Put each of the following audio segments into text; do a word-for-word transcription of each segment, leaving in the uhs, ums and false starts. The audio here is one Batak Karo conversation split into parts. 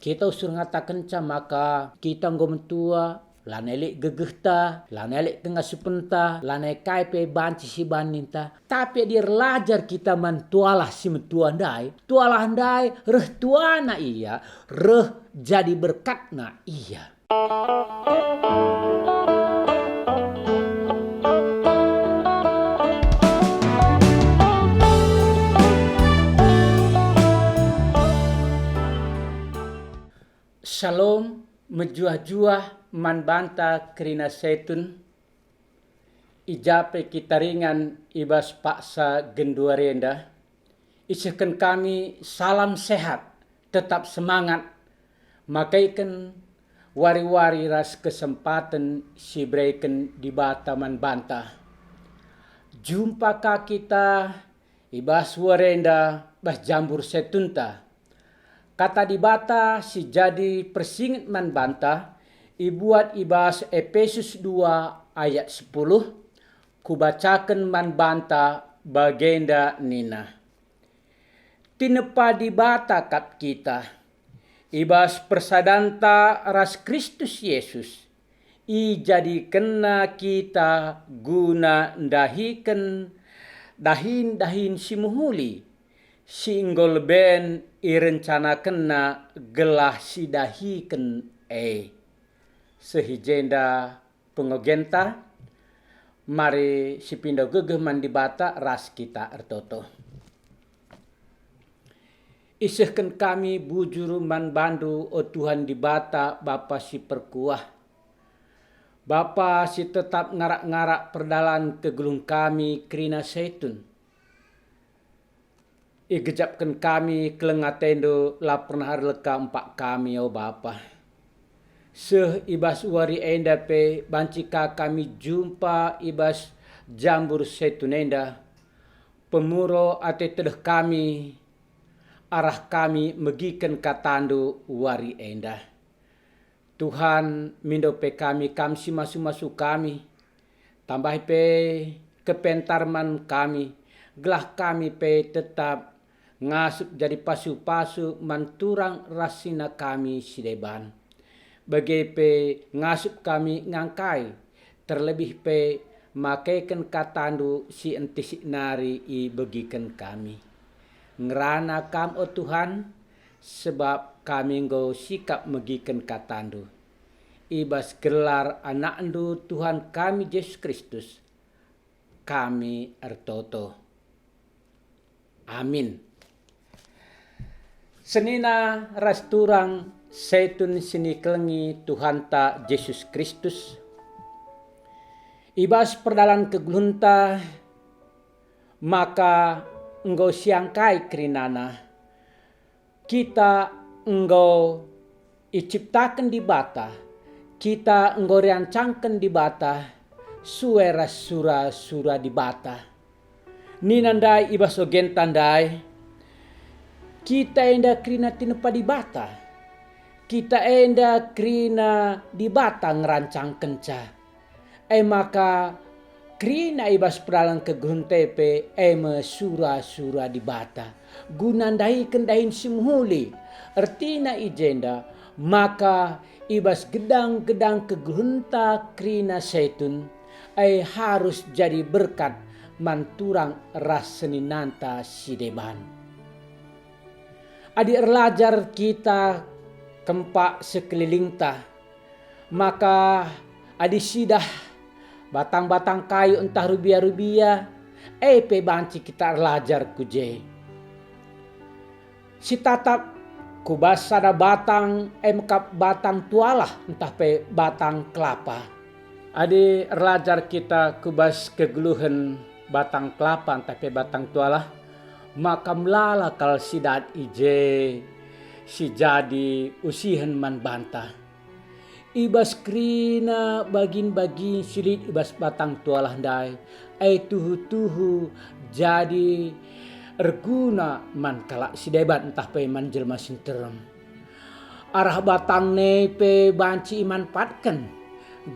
Kita usur ngatakenca maka kita enggo metua, lanai lit gegehta, lanai lit kengasupenta, lanai kai pe banci sibahan ninta. Tapi adi erlajar kita man tualah si metua ndai, tualah ndai reh tuana ia, reh jadi berkatna ia. Shalom, mejuah-juah man banta kerina Setun, i ja pe kita ringan i bas paksa genduari enda. Isehken kami salam sehat, tetap semangat, makaiken wari-wari ras kesempaten si ibereken Dibata man banta. Jumpa ka kita i bas wari enda bas jambur Setunta. Kata Dibata si jadi persinget man banta ibuat i bas Epesus dua ayat sepuluh, kubacaken man banta bagenda nina, "Tinepa Dibata kap kita, i bas persadanta ras Kristus Yesus, ijadikenNa kita guna ndahiken dahin-dahin si mehuli, si enggo leben irencanakenNa gelah sidahiken e." Seh i jenda pengogenta, mari sipindo gegeh man Dibata ras kita ertoto. Isehken kami bujur man baNdu, o Tuhan Dibata, Bapa si perkuah, Bapa si tetap ngarak-ngarak perdalan kegeluhen kami kerina Setun. Igejapken kami keleng ateNdu, la pernah erleka empak kami, o Bapa. Seh i bas wari enda pe banci ka kami jumpa i bas jambur Setun enda. Pemuro ate tedeh kami, arah kami megiken kataNdu wari enda. Tuhan, mindo pe kami Kam si masu-masu kami. Tambahi pe kepentar man kami, gelah kami pe tetap ngasup jadi pasu-pasu man turang ras senina kami si deban. Bage pe ngasup kami ngangkai, terlebih pe makeken kataNdu si entisik nari ibegiken kami. Ngerana Kam, o Tuhan, sebab kami enggo sikap megiken kataNdu. I bas gelar AnakNdu, Tuhan kami Jesus Kristus, kami ertoto. Amin. Senina ras turang Setun si nikelengi Tuhanta Jesus Kristus, i bas perdalan kegeluhenta maka enggo siangkai kerinana. Kita enggo iciptaken Dibata, kita enggo riancangken Dibata sue ras sura-sura Dibata. Nina ndai i bas ogenta ndai, kita enda kerina tinepa Dibata. Kita enda kerina Dibata ngerancangkenca. E maka kerina i bas perdalan kegeluhenta pe, e me sura-sura Dibata, guna ndahiken dahin si mehuli. Ertina i jenda maka i bas gedang-gedang kegeluhenta kerina Setun, e harus jadi berkat man turang ras seninanta si deban. Adi erlajar kita kempak sekelilingta, maka adi sidah batang-batang kayu ntah rubia-rubia, e pe banci kita erlajar ku je. Sitatap ku bas sada batang, e mekap batang tualah ntah pe batang kelapa. Adi erlajar kita ku bas kegeluhen batang kelapa ntah pe batang tualah, maka melala kal si dat i je si jadi usihen man banta. I bas kerina bagin-bagin si lit i bas batang tualah ndai, e tuhu-tuhu jadi erguna man kalak si deban ntah pe man jelma si nterem. Arah batang e pe banci imanfaatken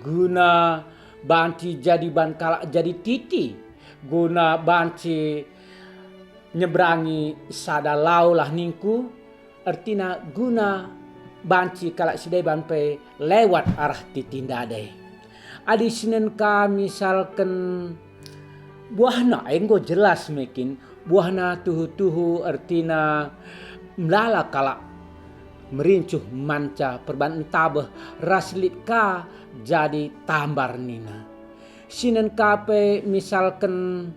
guna banci jadi ban kalak jadi titi, guna banci nyebrangi sada lau lah ningku, ertina guna banci kalak si deban pe lewat arah titi ndai. Adi sinen ka misalken buahna, enggo jelas me kin buahna tuhu-tuhu ertina melala kalak merincuh manca perban entabeh ras lit ka jadi tambar nina. Sinen ka pe misalken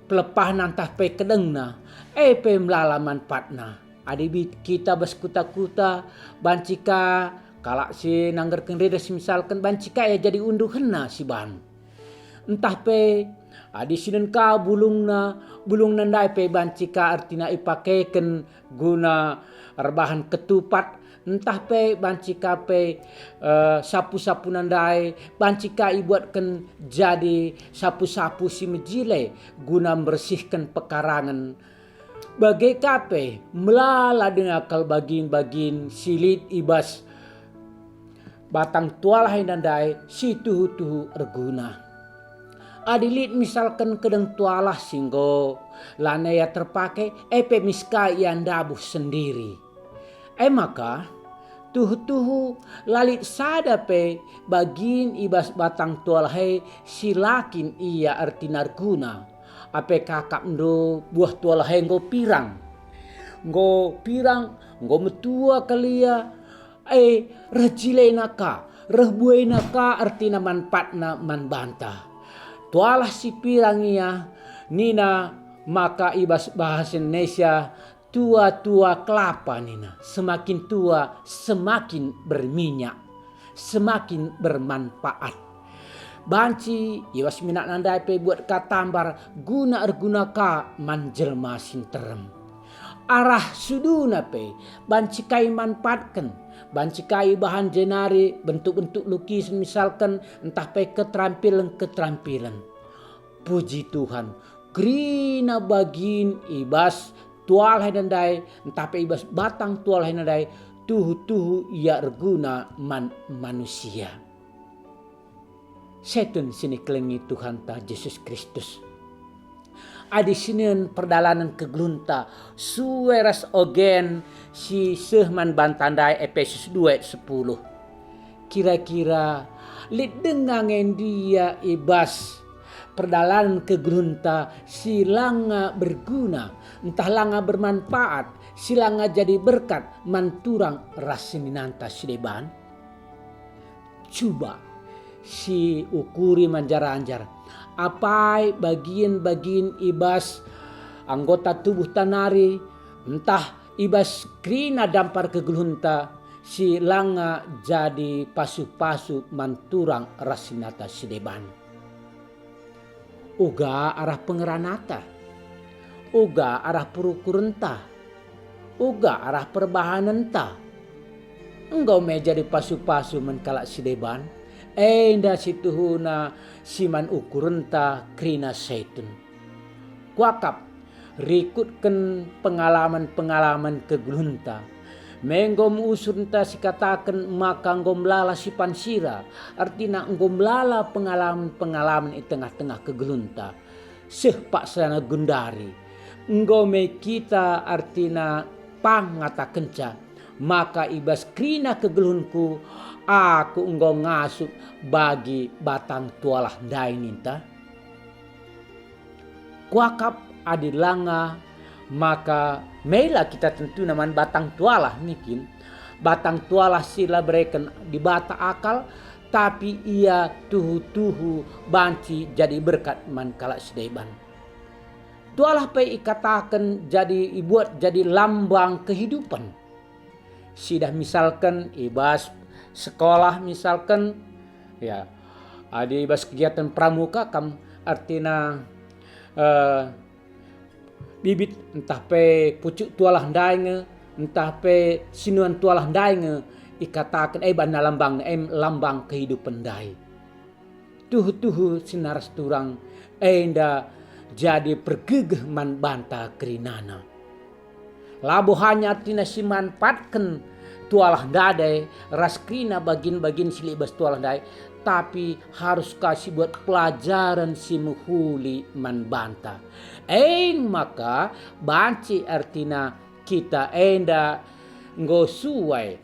pelepahna ntah pe kedengna, e pe melala manpatna. Adi bit kita bas kuta-kuta, banci ka kalak si nanggerken rida si misalken banci ka ia jadi unduhenna si ban. Ntah pe, adi sinen ka bulungna, bulungna ndai pe banci ka ertina ipakeken guna erbahan ketupat, ntah pe banci ka pe, eh, sapu-sapuna ndai banci ka ibuatken jadi sapu-sapu si mejile guna mbersihken pekarangen. Bage ka pe, melala denga kal bagin-bagin si lit i bas batang tualah enda ndai si tuhu-tuhu erguna. Adi lit misalken kedeng tualah si enggo lanai ia terpake, e pe mis ka ia ndabuh sendiri. E maka, tuhu-tuhu la lit sada pe bagin i bas batang tualah e si la kin ia ertina erguna. Ape kakapndu buah tualah e enggo pirang. Enggo pirang, enggo metua kal ia, e, reh jilena ka, reh buena ka ertina manpatna man banta. Tualah si pirang ia, nina maka i bas bahasa Indonesia, tua-tua kelapa nina, semakin tua semakin berminyak, semakin bermanfaat. Banci i bas minakna ndai pe buat ka tambar guna erguna ka man jelma si nterem. Arah suduna pe banci ka imanpatken, banci ka ibahan jenari bentuk-bentuk lukisen misalken ntah pe keterampilen-keterampilen. Puji Tuhan, kerina bagin i bas tualah enda ndai ntah pe i bas batang tualah enda ndai tuhu-tuhu ia erguna man manusia. Setun si nikelengi Tuhanta Jesus Kristus. Adi sinen perdalanen kegeluhenta sue ras ogen si seh man banta ndai, Epesus dua ayat sepuluh. Kira-kira lit denga nge ndia i bas perdalanen kegeluhenta si langa berguna, ntah langa bermanfaat, si langa jadi berkat man turang ras seninanta si deban? Cuba si ukuri manjar-anjar, apai bagin-bagin i bas anggota tubuhta nari, ntah i bas kerina dampar kegeluhenta si langa jadi pasu-pasu man turang ras seninanta si deban. Uga arah pengeranata, uga arah perukurenta, uga arah perbahanenta. Enggo me jadi pasu-pasu man kalak si deban, enda si tuhuna si man ukurenta kerina setun. Kuakap, rikutken pengalamen-pengalamen kegeluhenta. Me enggo musurenta si kataken maka enggo melala sipan sira, ertina enggo melala pengalamen-pengalamen i tengah-tengah kegeluhenta. Seh paksana gundari, enggo me kita ertina pang ngatakenca, maka i bas kerina kegeluhenku, aku enggo ngasup bagi batang tualah ndai ninta. Kuakap adi langa, maka mela kita tentuna man batang tualah nina kin. Batang tualah si la bereken Dibata akal, tapi ia tuhu-tuhu banci jadi berkat man kalak si deban. Tualah pe ikataken jadi ibuat jadi lambang kehidupen. Sidah misalken i bas sekolah misalken, ya, adi i bas kegiatan pramuka kam ertina, eh, bibit ntah pe pucuk tualah ndai nge, ntah pe sinuan tualah ndai nge ikataken, e banna lambang, e lambang kehidupen ndai. Tuhu-tuhu si naras turang enda jadi pergegeh man banta kerinana. Labo hanya ertina si manpatken tualah ndai ras kerina bagin-bagin si lit bas tualah ndai, tapi harus ka si buat pelajaren si mehuli man banta. E maka banci ertina kita enda enggo suai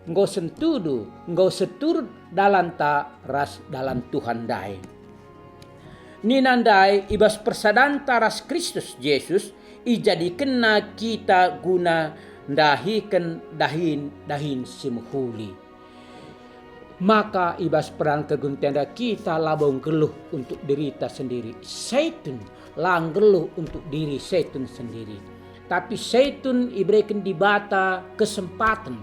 enggo sentudu, enggo seturut dalanta ras dalan Tuhan ndai. Nina ndai, i bas persadanta ras Kristus Jesus, ijadikenNa kita guna ndahiken dahin-dahin si mehuli. Maka i bas peran kegeluhenta enda kita labo nggeluh untuk dirita sendiri. Setun la nggeluh untuk diri setun sendiri. Tapi setun ibereken Dibata kesempaten,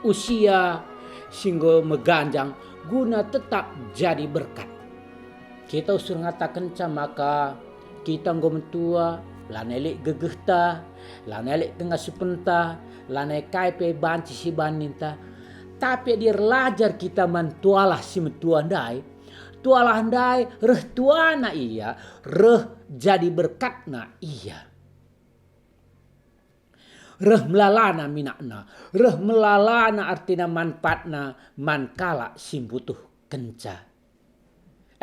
usia si enggo meganjang guna tetap jadi berkat. Kita usur ngatakenca maka kita enggo metua, lanai lit gegehta, lanai lit kengasupenta, lanai kai pe banci sibahan ninta. Tapi adi erlajar kita man tualah si metua ndai, tualah ndai reh tuana ia, reh jadi berkatna ia. Reh melalana minakna, reh melalana artina manpatna man kalak si mbutuhkenca.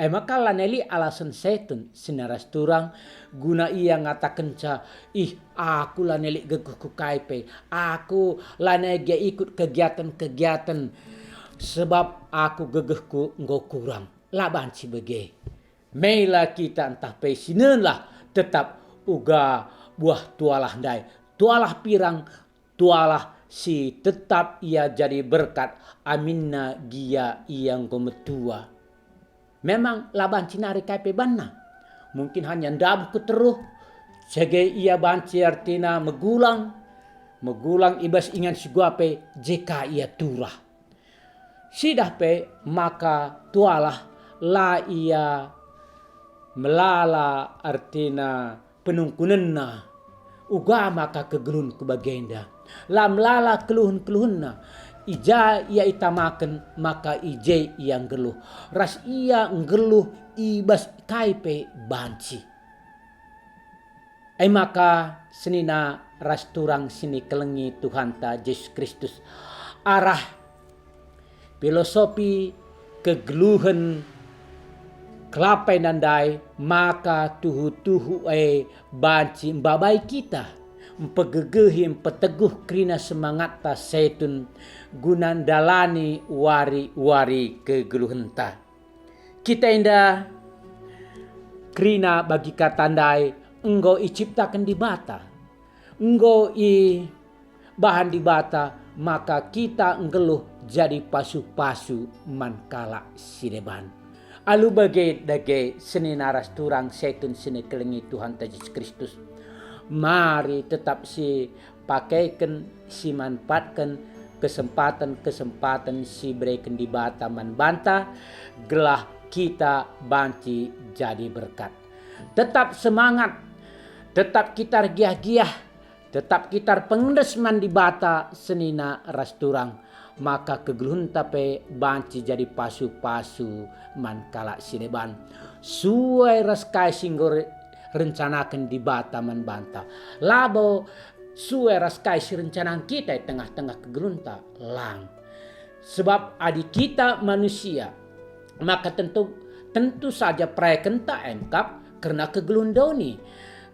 E maka lanai lit alasen setun si nina ras turang, guna ia ngatakenca, "Ih, aku lanai lit gegehku kai pe, aku lanai gia ikut kegiaten-kegiaten, sebab aku gegehku enggo kurang." La banci bage. Mela kita ntah pe sinelah tetap uga buah tualah ndai. Tualah pirang, tualah si tetap ia jadi berkat aminna gia ia enggo metua. Memang la banci nari kai pe banna. Mungkin hanya ndabuh keteruh, cege ia banci artina megulang, megulang i bas ingan si guape jeka ia turah. Sidah pe maka tualah la ia melala artina penungkunenna, uga maka kegeluhen ku bagenda. La melala keluhen-keluhenna, i ja ia itamaken maka i je ia nggeluh, ras ia nggeluh i bas kai pe banci. E maka senina ras turang si nikelengi Tuhanta Jesus Kristus, arah filosofi kegeluhen kelapai ndai maka tuhu-tuhu e banci mbabai kita, mpegegehi, mpeteguh kerina semangatta setun guna ndalani wari-wari kegeluhenta. Kita enda kerina bagi kata ndai enggo iciptaken Dibata, enggo ibahan Dibata maka kita nggeluh jadi pasu-pasu man kalak si deban. Alu bage dage senina ras turang setun si nikelengi Tuhanta Jesus Kristus. Mari tetap si pakaiken, si manfaatken kesempaten-kesempaten si ibereken Dibata man banta, gelah kita banci jadi berkat. Tetap semangat, tetap kita ergiah-giah, tetap kita erpengendes man Dibata senina ras turang, maka kegeluhenta pe banci jadi pasu-pasu man kalak si deban. Sue ras kai si enggo re-, rencanaken Dibata man banta. Labo sue ras kai si rencanaken kita i tengah-tengah kegeluhenta, lang. Sebab adi kita manusia, maka tentu, tentu saja perakenta e kap kerna kegeluhen doni,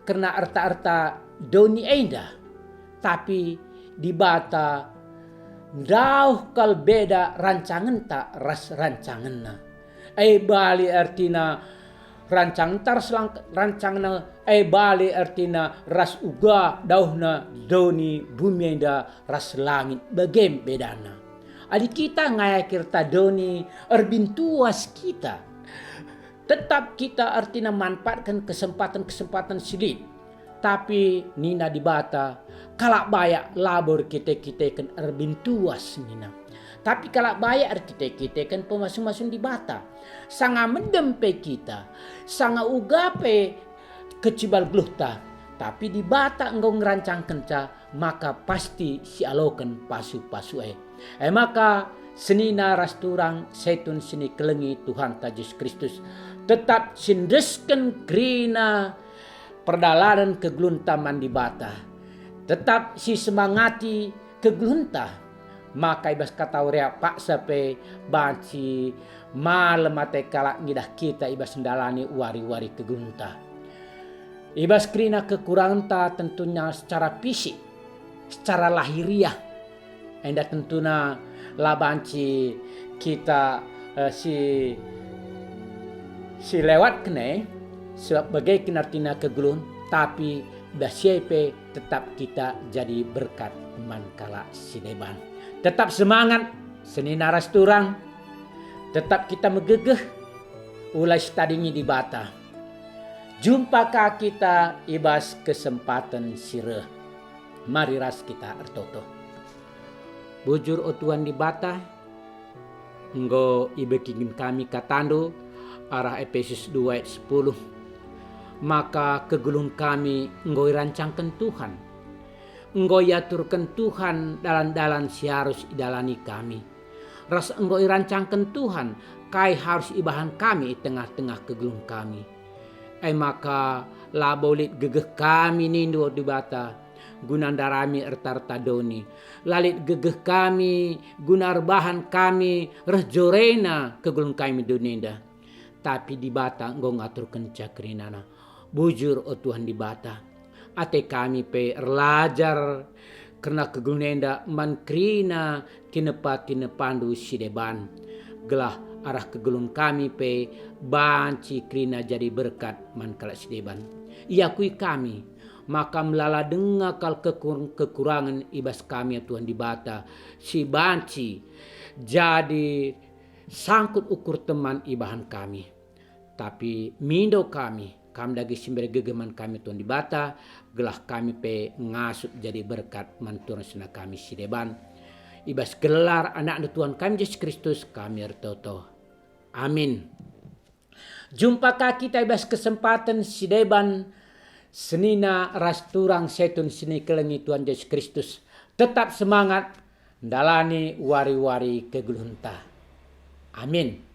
kerna erta-erta doni enda. Tapi Dibata ndauh kal beda rancangenta ras rancangenNa. E bali ertina rancangenta ras lang-, rancangna, e bali ertina ras uga dauhna doni bumi enda ras langit, bage bedana. Adi kita ngayaki erta doni, erbintuas kita. Tetap kita ertina manfaatken kesempaten-kesempaten si lit. Tapi nina Dibata, kalak bayak labo erkite-kiteken erbintuas nina. Tapi kalak bayak erkite-kiteken pemasu-masun Dibata. Sanga medem pe kita, sanga uga pe kecibal geluhta, tapi Dibata enggo ngerancangkenca, maka pasti sialoken pasu-pasu e. E maka senina ras turang setun si nikelengi Tuhanta Jesus Kristus, tetap siendesken kerina perdalanen kegeluhenta man Dibata. Tetap sisemangati kegeluhenta, maka i bas kata urea paksa pe banci malem ate kalak ngidah kita i bas ndalani wari-wari kegeluhenta. I bas kerina kekurangenta tentunya secara fisik, secara lahiriah. Enda tentuna la banci kita, eh, si, si lewatken e, sebab bage kin ertina kegeluhen, tapi bas si e pe tetap kita jadi berkat man kalak si deban. Tetap semangat, senina ras turang, tetap kita megegeh, ula sitadingi Dibata. Jumpa ka kita i bas kesempaten si reh. Mari ras kita ertoto. Bujur, o Tuhan Dibata, enggo ibegiken kami kataNdu arah Epesus dua ayat sepuluh, maka kegeluhen kami enggo irancangken Tuhan. Enggo iaturken Tuhan dalan-dalan si arus idalani kami, ras enggo irancangken Tuhan kai arus ibahan kami i tengah-tengah kegeluhen kami. E maka labo lit gegeh kami nindu, o Dibata, guna ndarami erta-erta doni. La lit gegeh kami guna erbahan kami reh jorena kegeluhen kami doni enda. Tapi Dibata enggo ngaturkenca kerinana. Bujur, o Tuhan Dibata, ate kami pe erlajar kerna kegeluhen enda man kerina tinepa-tinepaNdu si deban, gelah arah kegeluhen kami pe banci kerina jadi berkat man kalak si deban. Iakui kami maka melala denga kal kekur-, kekurangen i bas kami, ya Tuhan Dibata, si banci jadi sangkut ukur teman ibahan kami. Tapi mindo kami, Kam dage si mbere gegeh man kami, Tuhan Dibata, gelah kami pe ngasup jadi berkat man turang senina kami si deban. I bas gelar AnakNdu Tuhan kami Jesus Kristus kami ertoto. Amin. Jumpa ka kita i bas kesempaten si deban, senina ras turang setun si nikelengi Tuhan Jesus Kristus. Tetap semangat ndalani wari-wari kegeluhenta. Amin.